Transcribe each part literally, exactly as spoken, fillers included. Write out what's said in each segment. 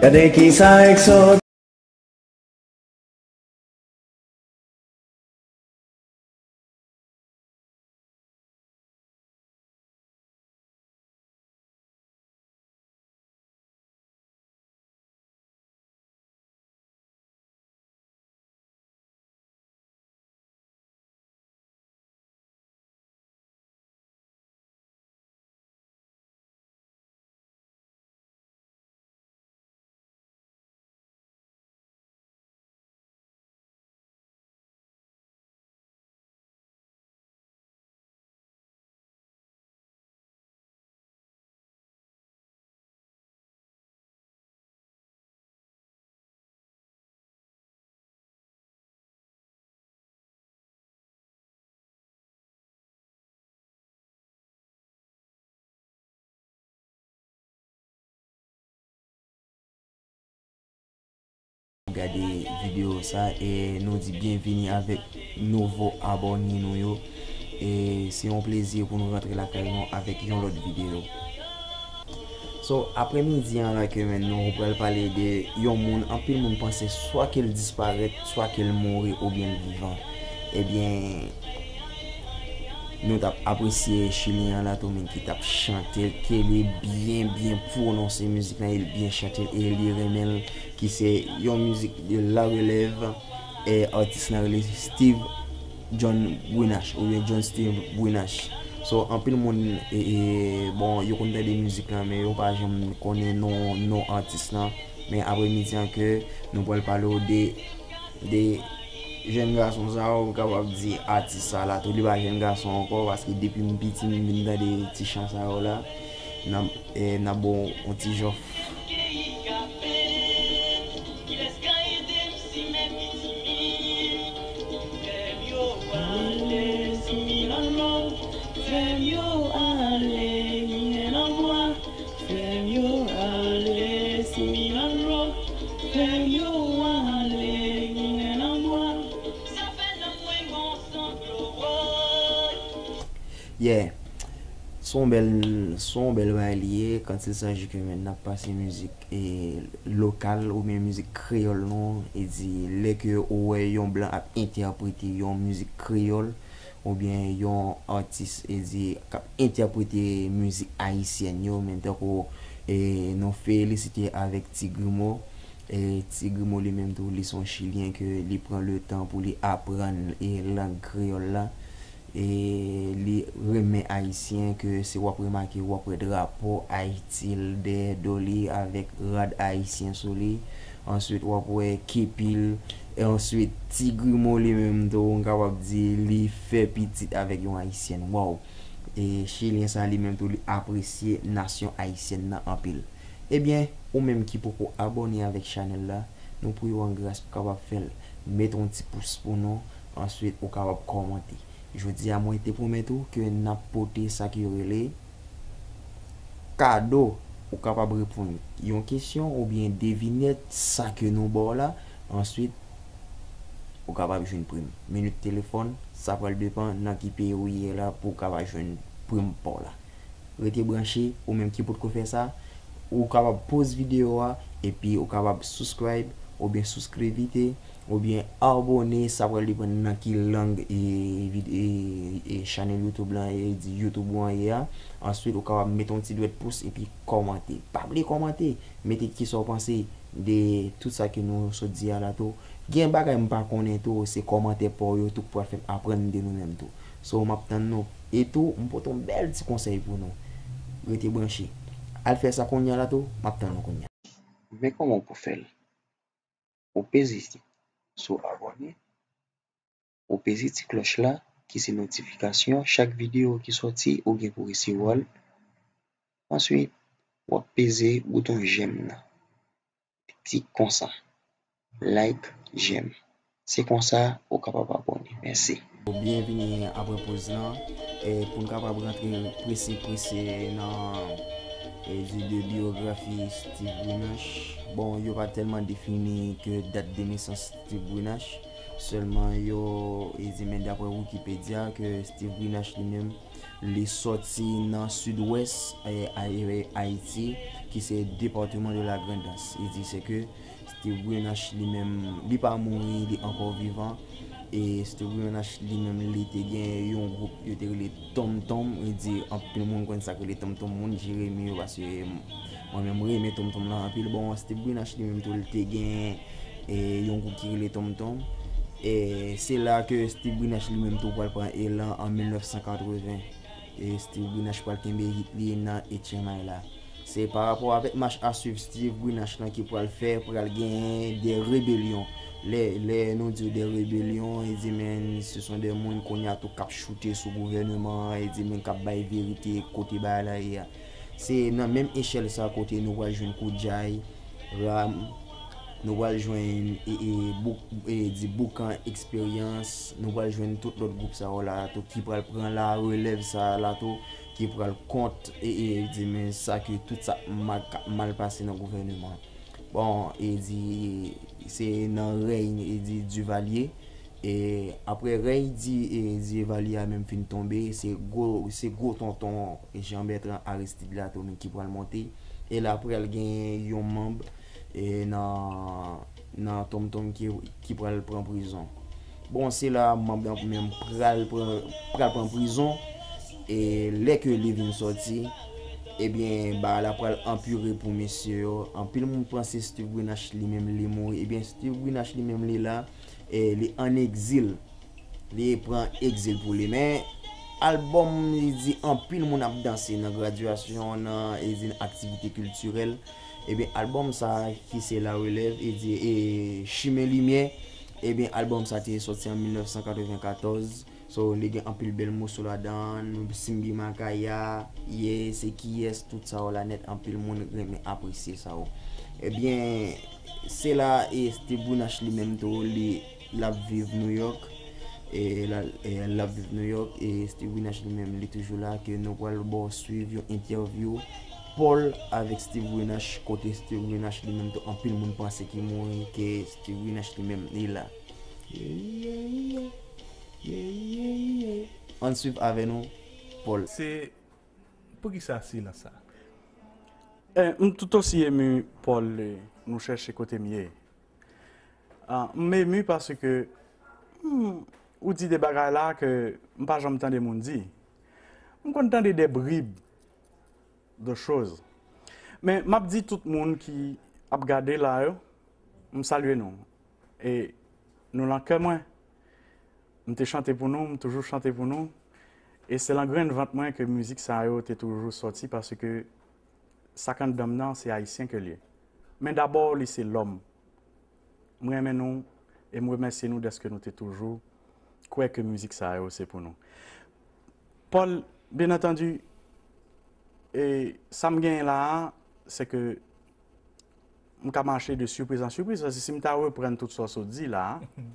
Gade kisa Exo. Gade videyo sa e nou di byenvini avèk nouvo abòne nou yo. E se yon plezi pou nou rantre lakay nou avèk yon lòt videyo. So, aprèmidi an la ke men nou pral pale de yon moun, anpil moun panse swa ke l disparèt, swa ke l mouri oubyen l vivan. Ebyen, nou t ap apresye Chilyen an la tou, men ki t ap chante l, ke li byen, byen pwononse mizik la, e li byen chante l, e li renmen l, ki se yon mizik de La Relève, e atis la rele Steve John Brunache, oubyen John Steve Brunache. So, anpil moun, e, e, bon, yo konn tande mizik la, men yo pa janm konnen non, non atis la. Men aprèmidi an ke nou pral pale w de, de jèn gason sa yo, m kapab di atis sa la tou, li pa jèn gason ankò, paske depi m piti, m vin tande ti chan sa yo la, n ap, e, n ap bon yon ti jòf. Yeah. Se yon bèl, se yon bèl bagay li ye, quand il s'agit que men n ap pase mizik, e, lokal oubyen mizik kreyòl nou, e di, lè ke ou wè yon blan ap entèprete yon mizik kreyòl, oubyen yon atis, e di, k ap entèprete mizik ayisyèn yo, men tankou, e, nou felisite avèk Ti Grimo. E Ti Grimo li menm tou, li se yon Chilyen ke li pran le tan pou li aprann, e, lang kreyòl la. E li renmen ayisyen, ke si w ap remake, w ap wè drapo Ayiti dèyè do li avèk rad ayisyen sou li. Answit, w ap wè kepi l. E answit, Ti Grimo li menm tou, m kapab di, li fè pitit avèk yon ayisyèn. Waw! E Chilyen sa li menm tou, li apresye nasyon ayisyèn nan anpil. Ebyen, ou menm ki poko abòne avèk chanèl la, nou priye w an gras pou w kapab fè l. Mete yon ti pous pou nou, answit ou kapab kòmante. Jodi a, mwen te pwomèt ou ke n ap pote sa ki rele kado. Ou kapab reponn yon kesyon oubyen devinèt sa ke nou ba w la. Answit, ou kapab jwenn prim. Minit telefòn, sa pral depann nan ki peyi ou ye la pou w kapab jwenn prim pa w la. Rete branche, ou menm ki potko fè sa, ou kapab poz videyo a, epi ou kapab subscribe, oubyen souskrivite, oubyen abòne, sa pral depann nan ki lang e, vid- e, e chanèl YouTube lan e di YouTube ou an ye a. Answit, ou kapab mete yon ti dwèt pous epi kòmante. Pa bliye kòmante, mete kisa w panse de tout sa ke nou sot di a la tou. Gen bagay m pa konnen tou, se kòmantè pa w yo tou k pral fè m aprann de nou menm tou. So, m ap tann nou. E tou, m pote yon bèl ti konsèy pou nou. Rete branche. Al fè sa kounye a la tou, m ap tann nou kounye a. Men kòman w pou fè l. Ou peze sou abòne, ou peze ti klòch la, ki se notifikasyon, chak videyo ki sòti, ou gen pou resevwa l. Answit, w ap peze bouton j'aime nan. Tik konsa. Like, j'aime. Se konsa, ou kapab abòne. Mèsi. Byenvini apre poz lan. E pou n kapab rantre prese, prese nan, e, di de byografi Steve Brunache. Bon, yo pa tèlman defini ke dat de nesans Steve Brunache. Sèlman yo, e, di men daprè Wikipedia ke Steve Brunache li menm, li sòti nan sidwès, e, Ay- Ayiti, ki se département de la Grand'Anse. Li di se ke Steve Grenache li menm, li pa mouri, li ankò vivan. E Steve Grenache li menm, li te gen yon gwoup yo te rele Tom Tom. Li di anpil moun konn sa k rele Tom Tom, moun Jeremi yo, paske mwen menm renmen Tom Tom lan anpil. Bon, Steve Grenache li menm tou, li te gen e, yon gwoup ki rele Tom Tom. E se la ke Steve Grenache li menm tou pral pran elan an mil nèf san katreven. E Steve Grenache pral kenbe hit li nan H M I la. Se pa rapò avèk mach a swiv Steve Grenache lan ki pral fè, pral genyen de rebelyon. Lè, lè nou di de rebelyon, e di men, se son de moun kounye a tou k ap choute sou gouvèneman an, e di men k ap bay verite kote bagay la ye a. Se nan menm echèl sa kote nou pral jwenn Koudjay, Ram, nou pral jwenn e, e, Bouk-, e, di Boukan Eksperyans, nou pral jwenn tout lòt gwoup sa yo la tou ki pral pran la relèv sa la tou, ki pral kont e, e, di men sa ke tout sa mal, k ap mal pase nan gouvèneman. Bon, e di se nan rèy e di Duvalier, e apre rèy di, e, Duvalier a menm fin tonbe, se gwo, se gwo tonton Jean Bertrand Aristide la tou menm ki pral monte. E la pral gen yon manb e nan, nan Tom Tom ki, ki pral pran prizon. Bon, se la manb lan menm pral pran, pral pran prizon. E lè ke li vin sòti, ebyen, bagay la pral anpire pou mesye yo. Anpil moun panse Steve Grenache li menm li mouri. Ebyen, Steve Grenache li menm li la, e li ann egzil. Li pran egzil pou li. Men, albòm, li di anpil moun ap danse nan gradyasyon, nan, e di nan aktivite kiltirèl. Ebyen, albòm sa ki se La Relève, e di, e Chimen Limyè, ebyen, albòm sa te sòti an mil nèf san katreven katòz. So, li gen anpil bèl moso ladan, Simbi Makaya, Ye, Se Kiyès, tout sa yo la nèt, anpil moun renmen apresye sa yo. Ebyen, se la, e Steve Grenache li menm tou, li, l ap viv New York. E la, e l ap viv New York, e Steve Grenache li menm, li toujou la, ke nou pral ba w swiv yon entèvyou Paul avèk Steve Grenache, kote Steve Grenache li menm tou, anpil moun panse ki mouri, ke Steve Grenache li menm, li la. Yeah, yeah, yeah. Yeah, yeah, yeah. Ann swiv avè nou, Paul. Se poukisa silans sa? Eh, m tout osi emu, Paul, eh, nou chèche kote m ye. Ah, m emu paske, hmm, ou di de bagay la ke m pa janm tande moun di. M konn tande de bribes de choses. Men m ap di tout moun ki ap gade la yo, m salye nou. E nou lan kè mwen. M te chante pou nou, m toujou chante pou nou. E se lan grenn vant mwen ke mizik sa yo te toujou sòti paske sa k anndan m nan, se ayisyen ke l ye. Men dabò, li se lòm. M renmen nou e m remèsye nou dèske nou te toujou kwè ke mizik sa yo se pou nou. Paul, byen antandi, e sa m genyen la a, se ke m ka mache de sipriz an sipriz, paske si m ta reprann tout sa w sot di la a,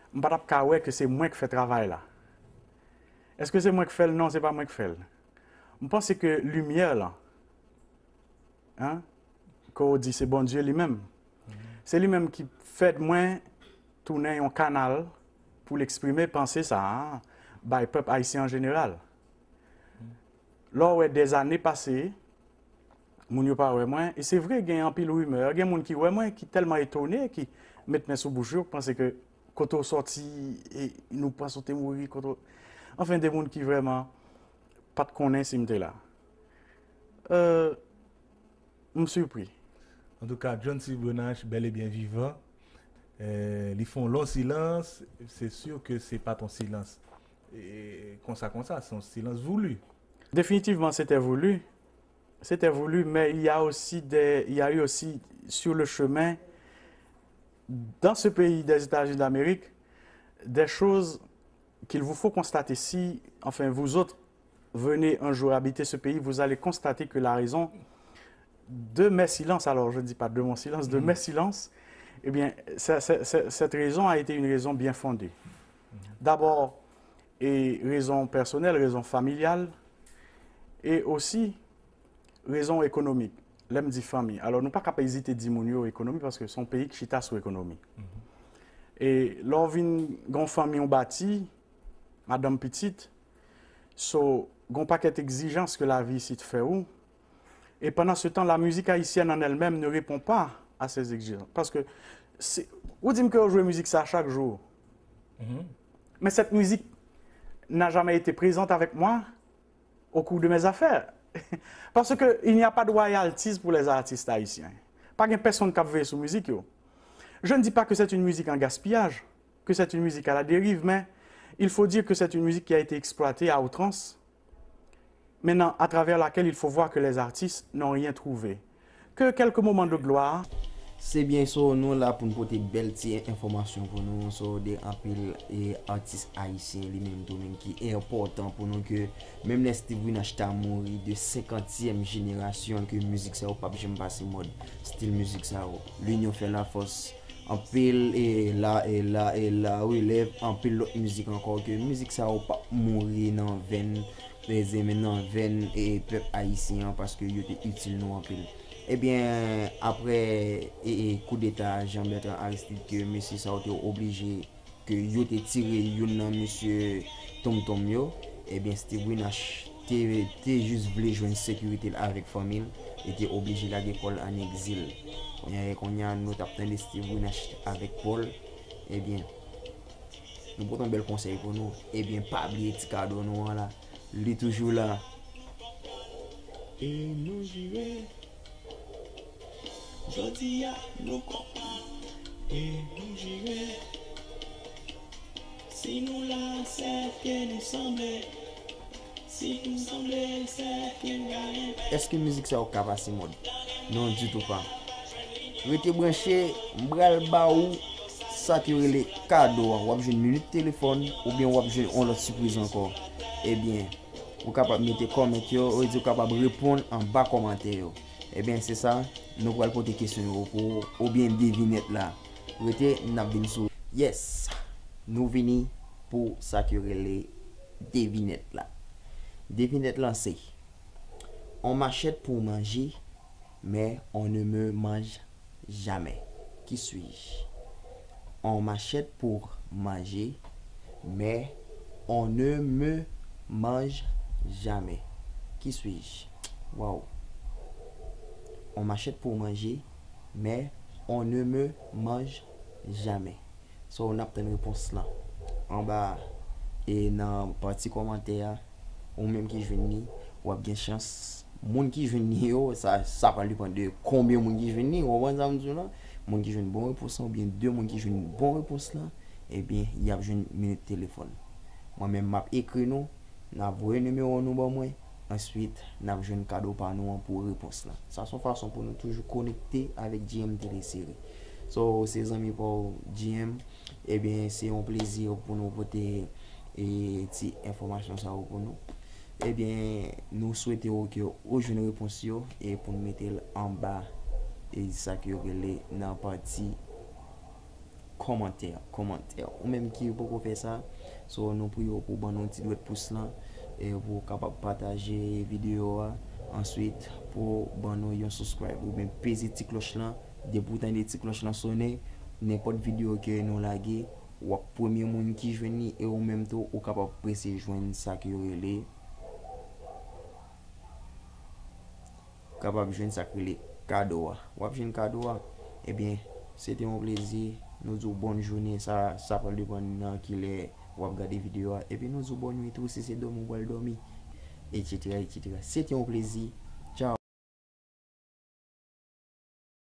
m pa t ap ka wè ke se mwen k fè travay la. Èske se mwen k fè l? Non, se pa mwen k fè l. M panse ke limyè lan, hein, ke w di se Bondye li menm. Se li menm ki fè mwen tounen yon kanal pou l eksprime panse sa a bay pèp ayisyen an jeneral. Lè w wè dèzane pase, moun yo pa wè mwen. E se vre, gen anpil rimè. Gen moun ki wè mwen, ki tèlman etone, ki met men sou bouch yo, panse ke kote w sòti, e nou panse w te mouri, kote w... Anfen, de moun ki vrèman pa t konnen si m te la. Euh, m sipri. Antouka, John Steve Grenache bèl e byen vivan. Euh, li fè yon lon silans. Se si ke se pa t yon silans, e, konsa, konsa. Se yon silans voulu. Définitivement, c'était voulu. C'était voulu, mais il y a aussi des, il y a eu aussi sur le chemin, dans ce pays des États-Unis d'Amérique, des choses qu'il vous faut constater. Si, enfin, vous autres, venez un jour habiter ce pays, vous allez constater que la raison de mes silences, alors je ne dis pas de mon silence, de mes silences, eh bien, ce- ce- ce- cette raison a été une raison bien fondée. D'abord, et raison personnelle, raison familiale, et aussi raison économique. Lè m di fanmi, alò nou pa ka pa ezite di moun yo ekonomi, paske se yon peyi ki chita sou ekonomi. E lè w vin gen yon fanmi w bati, madanm, pitit, so, gen yon pakèt egzijans ke lavi isit fè ou, Et pendant ce temps, la musique haïtienne en elle-même ne répond pas à ces exigences. Parce que, ou di m ke yo jwe mizik sa chak jou. Mais cette musique n'a jamais été présente avec moi au cours de mes affaires. Parce que il n'y a pas de royalties pour les artistes haïtiens. Pa gen pèsonn k ap veye sou mizik yo. Je ne dis pas que c'est une musique en gaspillage, que c'est une musique à la dérive, mais il faut dire que c'est une musique qui a été exploitée à outrance, maintenant à travers laquelle il faut voir que les artistes n'ont rien trouvé. Que quelques moments de gloire. Se byen, so nou la pou n pote bèl ti enfòmasyon pou nou, so de anpil e, atis ayisyen li menm tou menm ki enpòtan pou nou ke menm lè Steve Winach ta mouri de senkantyèm jenerasyon ke mizik sa yo p ap janm pase mòd stil mizik sa yo. Linyon fè lafòs. Anpil e la e la e la relèv anpil lòt mizik ankò ke mizik sa yo p ap mouri nan venn Rezime nan venn e pèp ayisyen an paske yo te itil nou anpil. Ebyen, apre e, e, koudeta Jean Bertrand Aristide ke mesye sa yo te oblije ke yo te tire youn nan mesye Tonmtonm yo, ebyen Steve Winach te, te jis vle jwenn sekirite l avèk fanmi l e te oblije lage kò l ann egzil. Kounye a, kounye a nou t ap tande Steve Winach avèk Paul, ebyen, nou pote yon bèl konsèy pou nou. Ebyen, pa bliye ti kado nou an la. Li toujou la. E nou jire. Jodi a, nou kontan. E nou jire. Si nou la, se ke nou sanble. Si nou sanble, se ke n ka renmen. Èske mizik sa yo ka pase mòd? Non, ditou pa. Rete branche, m pral ba ou sa ki rele kado a. W ap jwenn minit telefòn oubyen w ap jwenn yon lòt sipriz ankò. Ebyen, ou kapab mete kòmant yo, ou di ou kapab reponn anba kòmantè yo. Ebyen, se sa, nou pral pote kesyon yo pou ou, oubyen devinèt la. Rete, n ap vin sou. Yes! Nou vini pou sa ki rele devinèt la. Devinèt lan se, on m'achète pour manger, mais on ne me mange jamais. Qui suis-je? On m'achète pour manger, mais on ne me mange jamais. Qui suis-je? Waw. On m'achète pour manger, mais on ne me mange jamais. So, n ap tann repons lan anba e nan pati kòmantè a. Ou menm ki jwenn li, w ap gen chans. Moun ki jwenn li yo, sa, sa pral depann de konbyen moun ki jwenn li. Ou konprann sa m di w lan? Moun ki jwenn bon repons lan, oubyen de moun ki jwenn bon repons lan, ebyen, y ap jwenn minit telefòn. Mwen menm, m ap ekri nou, n ap voye nimewo nou ban mwen, answit, n ap jwenn kado pa nou an pou repons lan. Sa se yon fason pou nou toujou konekte avèk G M Teleseri. So, se zanmi pa w G M, ebyen, se yon plezi pou nou pote e, ti enfòmasyon sa yo pou nou. Ebyen, nou swete w ke ou jwenn repons yo e pou n mete l anba e sa ke yo rele nan pati kòmantè, kòmantè. Ou menm ki poko fè sa, so nou priye w pou w ban nou ti dwèt pous lan e pou w kapab pataje videyo a. Answit, pou w ban nou yon subscribe oubyen peze ti klòch lan. Depi w tande ti klòch lan sonnen, nenpòt videyo ke nou lage, w ap premye moun ki jwenn li e ou menm tou ou kapab prese jwenn sa ke yo rele, kapab jwenn sa k rele kado a. W ap jwenn kado a. Ebyen, se te yon plezi. Nou di w bòn jounen, sa, sa pral depann nan kilè w ap gade videyo a. Epi nou di w bòn nwit tou, si se dòmi w pral dòmi, etsetera, etsetera. Se te yon plezi.